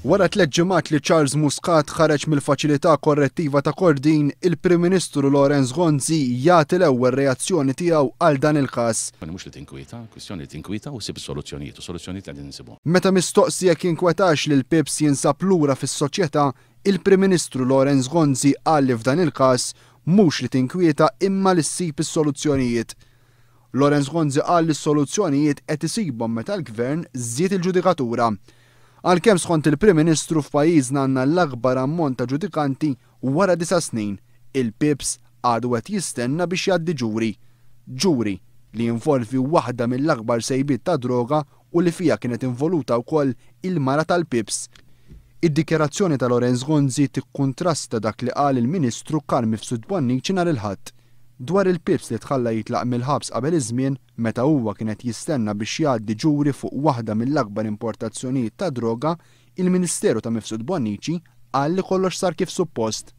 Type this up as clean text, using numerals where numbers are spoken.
Wara tlett ġimgħat li Charles Muscat ħareġ mill-Faċilità Korrettiva ta' Kordin, il-Prim Ministru Lawrence Gonzi jagħti l-ewwel reazzjoni tiegħu għal dan il-każ. Mhux li tinkwieta, kwistjoni li tinkwieta u ssib is-soluzzjonijiet, u soluzzjonijiet qegħdin insibuhom. Meta mistoqsi jekk jinkwetax li l-Pips jinsab lura fis-soċjetà, il-Prim Ministru Lawrence Gonzi qal li f'dan il-każ mhux li tinkwieta imma li ssib is-soluzzjonijiet. Lawrence Gonzi qal li s-soluzzjonijiet qed isibhom meta l-Gvern żied il-ġudikatura. Għalkemm skont il-Prim Ministru f'pajjiżna għandna l-akbar ammont ta' ġudikanti wara disa' snin, il-Pips għadu qed jistenna biex jgħaddi ġuri. Ġuri li jinvolvi waħda mill-akbar sejbiet ta' droga u li fiha kienet involuta wkoll il-mara tal-Pips. Id-dikjarazzjoni ta' Lawrence Gonzi tikkuntrasta dak li qal il-Ministru Carm Mifsud Bonnici nhar il-Ħadd. Dwar il-Pips li tħalla jitlaq mill-ħabs qabel iż-żmien meta huwa kien qed jistenna biex jgħaddi ġuri fuq waħda mill-akbar importazzjonijiet ta' droga, il-Ministeru ta' Mifsud Bonnici qal li kollox sar kif suppost.